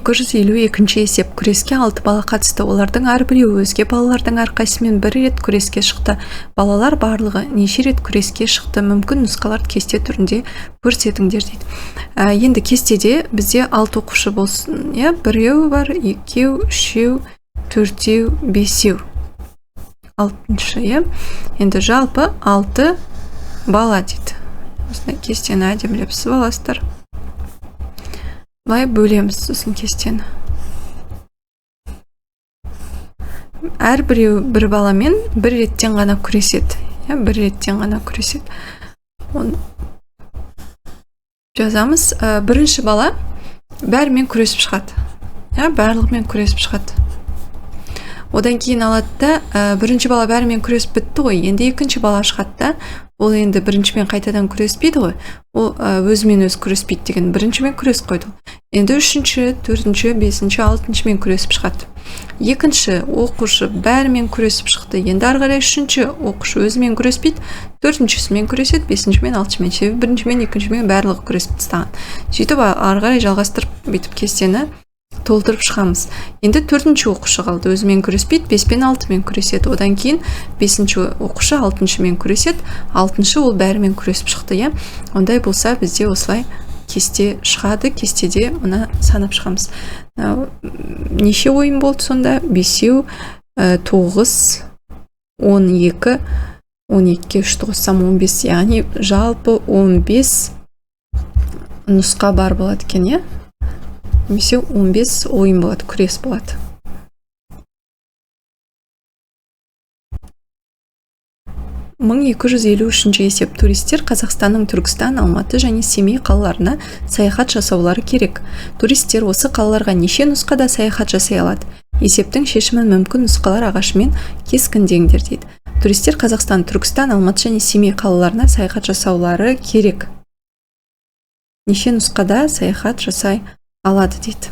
1252 есеп. Күреске 6 бала қатысты. Олардың әрбіреуі өзге балалардың әрқайсысымен бір рет күреске шықты. Балалар барлығы неше рет күреске шықты? Мүмкін нұсқаларды кесте түрінде көрсетіңдер дейді. Енді кестеде бізде 6 оқушы болсын, иә? Біреу бар, екеу, үшеу, төртеу, бесеу. Алтыншы, иә? Енді жалпы 6 бала дейді. Осындай кестені әдемілеп сызып аласыздар. Былай бөлеміз сосын кестені. Әрбіреу бір баламен бір реттен ғана күреседі. Иә, бір реттен ғана күреседі. Оны жазамыз. Бірінші бала бәрімен күресіп шығады. Иә, барлығымен күресіп шығады. Одан кейін алады да, бірінші бала бәрімен күресіп бітті ғой, енді екінші бала шығады да, ол енді біріншімен қайтадан күреспейді ғой, ол өзімен өзі күреспейді деген, біріншімен күрес қойды. Енді үшінші, төртінші, бесінші, алтыншымен күресіп шығады. Екінші оқушы бәрімен күресіп шықты. Енді ары қарай үшінші оқушы өзімен күреспейді, төртіншісімен күреседі, бесіншімен, алтыншымен. Себебі біріншімен, екіншімен барлығы күресіп тастаған. Сөйтіп ары қарай жалғастырып бүйтіп кестені толтырып шығамыз. Енді төртінші оқушы қалды, өзімен күреспейді, бес пен алтымен күреседі. Одан кейін бесінші оқушы алтыншымен күреседі, алтыншы ол бәрімен күресіп шықты, иә. Ондай болса бізде осылай кесте шығады. Кестеде мына санап шығамыз. Неше ойын болды сонда? Бесеу, тоғыз, он екі, он екіге үшті қоссам он бес, яғни жалпы он бес нұсқа бар болады екен, иә? Немесе 15 ойын болады, күрес болады. 1253 есеп. Туристер Қазақстанның Түркістан, Алматы және Семей қалаларына саяхат жасаулары керек. Туристер осы қалаларға неше нұсқада саяхат жасай алады? Есептің шешімін мүмкін нұсқалар ағашымен кескіндеңдер дейді. Туристер Қазақстан, Түркістан, Алматы және Семей қалаларына саяхат жасаулары керек. Неше нұсқада саяхат жасай алады дейді.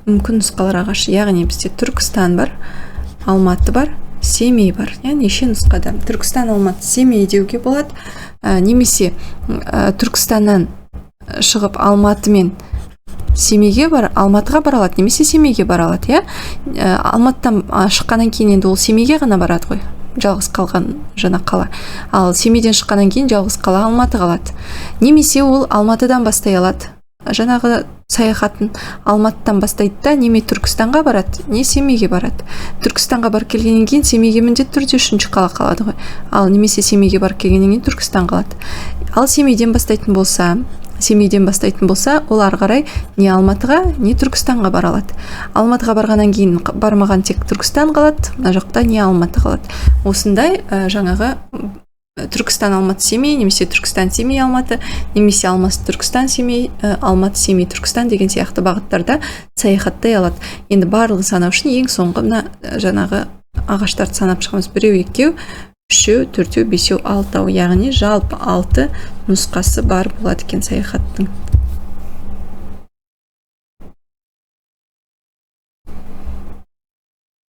Мүмкін нұсқалар ағашы, яғни бізде Түркістан бар, Алматы бар, Семей бар. Яғни неше нұсқада? Түркістан, Алматы, Семей деуге болады. Немесе Түркістаннан шығып Алматы мен Семейге бар, Алматыға бара алады, немесе Семейге бара алады, иә? Алматыдан шыққаннан кейін енді ол Семейге ғана барады ғой, жалғыз қалған жаңа қала. Ал Семейден шыққаннан кейін жалғыз қала Алматы қалады. Немесе ол Алматыдан бастай алады. Жаңағы саяхатын Алматыдан бастайды да, неме Түркістанға барады, не Семейге барады. Түркістанға барып келгеннен кейін Семейге міндетті түрде үшінші қала қалады ғой. Ал немесе Семейге барып келгеннен кейін Түркістан қалады. Ал Семейден бастайтын болса, ол ары қарай не Алматыға, не Түркістанға бара алады. Алматыға барғаннан кейін бармаған тек Түркістан қалады, мына жақта не Алматы қалады. Осындай жаңағы Түркістан, Алматы, Семей, немесе Түркістан, Семей, Алматы, немесе Алматы, Түркістан, Семей, Алматы, Семей, Түркістан деген сияқты бағыттарда саяхаттай алады. Енді барлығын санау үшін ең соңғы мына жаңағы ағаштарды санап шығамыз. Біреу, екеу, үшеу, төртеу, бесеу, алтау, яғни жалпы 6 нұсқасы бар болады екен саяхаттың.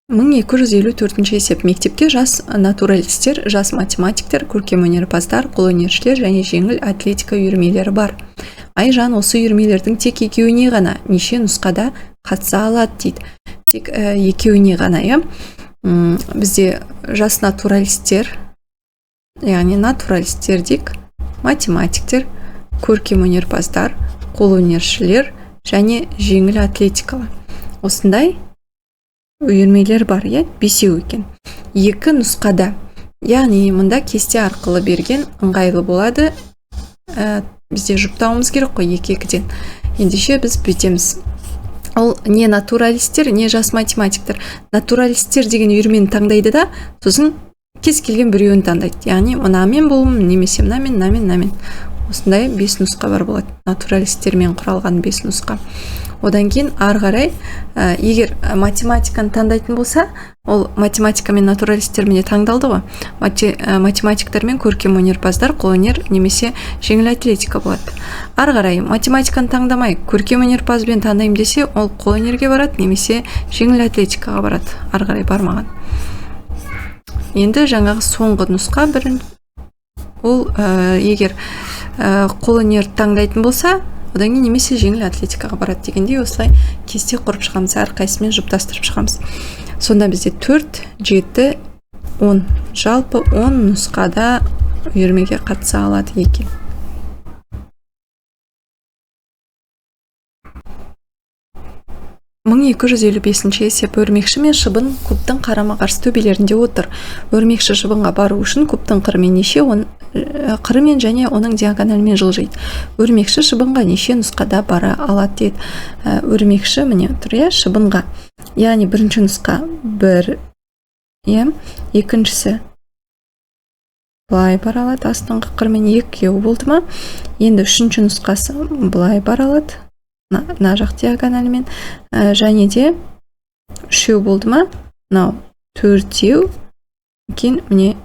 1254 есеп. Мектепке жас натуралистер, жас математиктер, көркемөнерпаздар, қолөнершілер және жеңіл атлетика үйірмелері бар. Айжан осы үйірмелердің тек екеуіне ғана неше нұсқада қатыса алады дейді. Тек екеуіне ғана, иә? Бізде жас натуралистер, яғни натуралистер дейік, математиктер, көркемөнерпаздар, қолөнершілер және жеңіл атлетикалар. Осындай үйірмелер бар, иә, бесеу екен. Екі нұсқада, яғни мында кесте арқылы берген ыңғайлы болады. Бізде жұптауымыз керек қой екі екіден. Ендеше біз бүйтеміз. Ол не натуралистер, не жас математиктер. Натуралистер деген үйірмені таңдайды да, сосын кез келген біреуін таңдайды. Яғни мынамен болуым, немесе мынамен, мынамен, мынамен. Осындай 5 нұсқа бар болады. Натуралистермен құралған 5 нұсқа. Одан кейін ары қарай, егер математиканы таңдайтын болса, ол математика мен натуралистер міне таңдалды ғой. Математиктер мен көркемөнерпаздар, қолөнер немесе жеңіл атлетика болады. Ары қарай математиканы таңдамай, көркемөнерпазбен таңдаймын десе, ол қолөнерге барады немесе жеңіл атлетикаға барады. Ары қарай бармаған. Енді жаңағы соңғы нұсқа бірін, ол егер қолөнер таңдайтын болса, Одан кейін немесе жеңіл атлетикаға барады дегендей, осылай кесте құрып шығамыз, әрқайсысымен жұптастырып шығамыз. Сонда бізде 4, 7, 10. Жалпы 10 нұсқада үйірмеге қатыса алады екен. 1255-ші есеп. Өрмекші мен шыбын кубтың қарама-қарсы төбелерінде отыр. Өрмекші шыбынға бару үшін кубтың қырымен неше қырымен және оның диагоналімен жылжиды. Өрмекші шыбынға неше нұсқада бара алады дейді. Өрмекші міне тұр, иә, шыбынға. Яғни бірінші нұсқа 1, иә, екіншісі былай бара алады, астыңғы қырымен екеу болды ма? Енді үшінші нұсқасы былай бара алады, мына жақ диагоналімен, және де үшеу болды ма? Мынау төртеу, кейін міне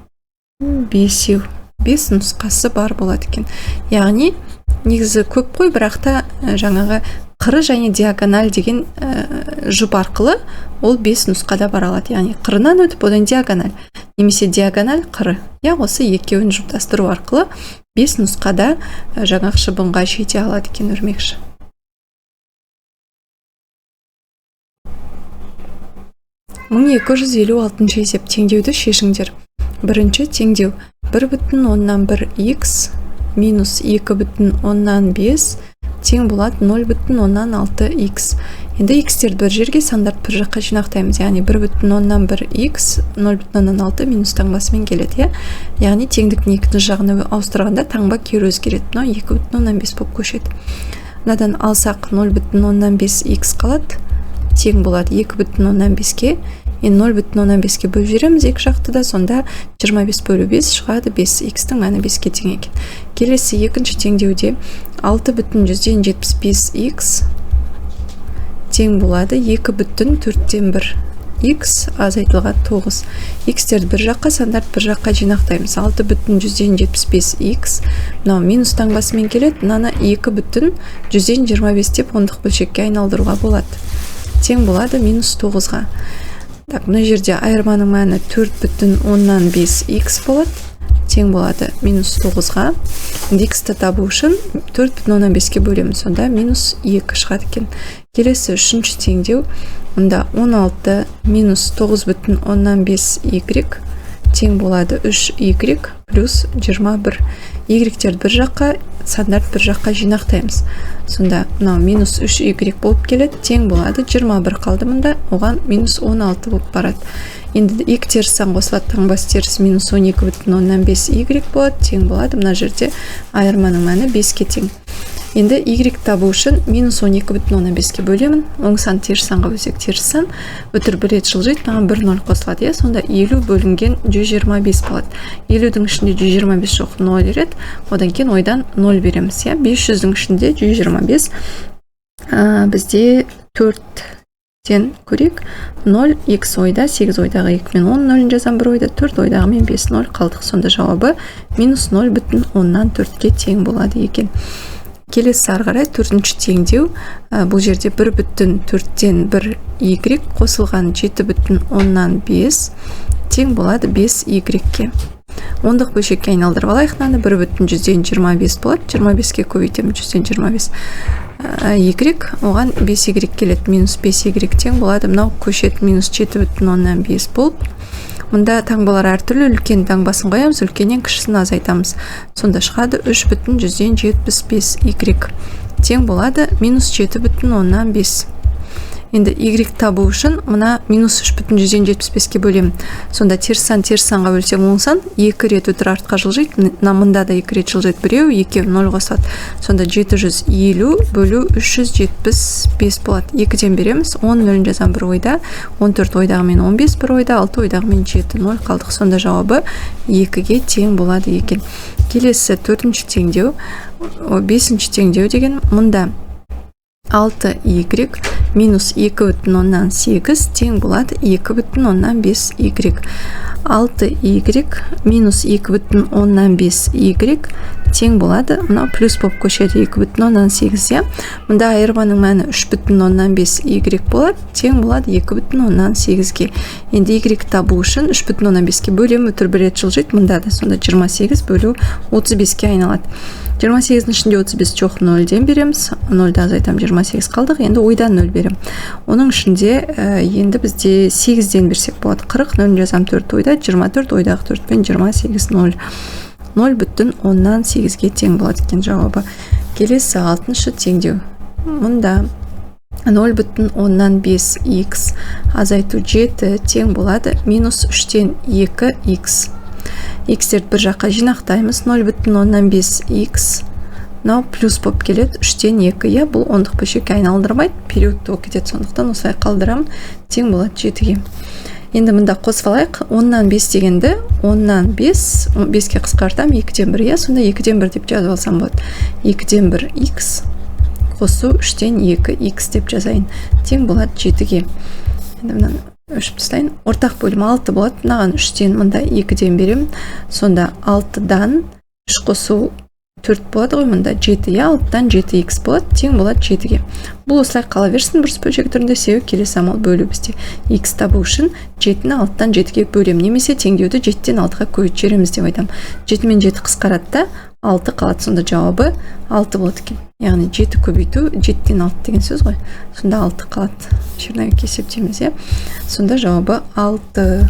бесеу, 5 нұсқасы бар болады екен. Яғни негізі көп қой, бірақ та жаңағы қыры және диагональ деген жұп арқылы ол 5 нұсқада бара алады. Яғни қырынан өтіп, одан диагональ немесе диагональ қыры, иә, осы екеуін жұптастыру арқылы 5 нұсқада жаңағы шыбынға жете алады екен өрмекші. 1256 есеп. Теңдеуді шешіңдер. Бірінші теңдеу 1,1 х минус 2,5 тең болады 0,6 х. Енді х-терді бір жерге, сандарды бір жаққа жинақтаймыз. Яғни 1,1 х 0,6 минус таңбасымен келеді, иә. Яғни теңдіктің екінші жағына ауыстырғанда таңба кері өзгереді. Мынау 2,5 болып көшеді. Мынадан алсақ 0,5 х қалады, тең болады 2,5-ке. Енді 0,5-ке бөліп жібереміз екі жақты да, сонда 25 бөлу 5 шығады 5. Х-тің мәні 5-ке тең екен. Келесі екінші теңдеуде 6,75 х тең болады 2,4 х азайтылған 9. Х-терді бір жаққа, сандарды бір жаққа жинақтаймыз. 6,75 х мынау минус таңбасымен келеді, мынаны 2,25 деп ондық бөлшекке айналдыруға болады. Тең болады минус 9-ға. Так, мына жерде айырманың мәні 4,5 х болады, тең болады минус 9-ға. Енді х-ті табу үшін 4,5-ке бөлеміз, сонда минус 2 шығады екен. Келесі үшінші теңдеу, мұнда 16 минус 9,5 y тең болады 3y плюс 21. Y-терді бір жаққа, сандарды бір жаққа жинақтаймыз. Сонда мынау минус 3y болып келеді, тең болады 21 қалды мұнда, оған минус 16 болып барады. Енді екі теріс сан қосылады, таңбасы теріс минус 12,5 y болады, тең болады мына жерде айырманың мәні 5-ке тең. Енді y табу үшін минус 12,5-ке бөлемін. Оң сан теріс санға бөлсек теріс сан, үтір бір рет жылжиды, маған 1,0 қосылады, иә, сонда 50 бөлінген 125 болады. 50-дің ішінде 125 жоқ, 0 рет, одан кейін ойдан 0 береміз, иә. 500-дің ішінде 125, бізде 4-тен көрейік, 0, 2 ойда, 8 ойдағы 2 мен 10 нөлін жазамын бір ойда, 4 ойдағы мен 5 0 қалдық. Сонда жауабы минус 0,4-ке тең болады екен. Келесі ары қарай төртінші теңдеу, бұл жерде 1,4 y қосылған 7,5 тең болады 5y-ке. Ондық бөлшекке айналдырып алайық мынаны, 1,25 болады, 25-ке көбейтемін, 125 y, оған 5y келеді, минус 5y тең болады, мынау көшеді минус 7,5 болып. Мұнда таңбалар әртүрлі, үлкен таңбасын қоямыз, үлкеннен кішісін азайтамыз. Сонда шығады 3,75 y тең болады минус 7,5. Енді y табу үшін мына минус 3,75-ке бөлемін. Сонда теріс сан теріс санға бөлсең оң сан, 2 рет үтір артқа жылжиды, мына мында да 2 рет жылжиды, біреу, екеу, 0 қосылады. Сонда 750 бөлу 375 болады. 2-ден береміз, 10 нөлін жазамын бір ойда, 14 ойдағымен 15 бір ойда, 6 ойдағымен 7 0 қалдық. Сонда жауабы 2-ге тең болады екен. Келесі төртінші теңдеу, бесінші теңдеу деген мұнда 6y минус 2,8 тең болады 2,5 y. 6y минус 2,5 y Тең болады, мынау плюс болып көшеді, 2,8, иә. Мында айырманың мәні 3,5 y болады, тең болады 2,8-ге. Енді y табу үшін 3,5-ке бөлемін, үтір бір рет жылжиды мында да, сонда 28 бөлу 35-ке айналады. 28-дің ішінде 35 жоқ, 0-ден береміз, 0-ді азайтамын, 28 қалдық. Енді ойдан 0 беремін. Оның ішінде енді бізде 8-ден берсек болады. 40, 0 жазамын, 4 ойда, 24, ойдағы 4 пен 28, 0. 0,8-ге тең болады екен жауабы. Келесі алтыншы теңдеу. Мұнда 0,5 х азайту 7 тең болады минус 3-тен 2 х. Х-терді бір жаққа жинақтаймыз. 0,5 х, мынау плюс болып келеді, 3-тен 2, иә. Бұл ондық бөлшекке айналдырмайды, периодты болып кетеді, сондықтан осылай қалдырамын, тең болады 7-ге. Енді мында қосып алайық. 5 дегенді 5 5-ке қысқартамын, 2-ден 1, иә. Сонда 2-ден 1 деп жазып алсам болады. 2-ден 1 х қосу 3-тен 2 х деп жазайын, тең болады 7-ге. Енді мынаны өшіріп тастайын. Ортақ бөлім 6 болады. Мынаған 3-тен, мында 2-ден беремін, сонда 6-дан 3 қосу 4 болады ғой, мында 7, иә. 6-дан 7 х болады, тең болады 7-ге. Бұл осылай қала берсін бұрыс бөлшек түрінде, себебі келесі амал бөлу бізде. Х табу үшін 7-ні 6-дан 7-ге бөлемін немесе теңдеуді 7-тен 6-ға көбейтіп жібереміз деп айтамын. 7 мен 7 қысқарады да, 6 қалады. Сонда жауабы 6 болады екен, яғни 7 көбейту 7-тен 6 деген сөз ғой. Сонда 6 қалады. Черновикке есептейміз, иә. Сонда жауабы 6.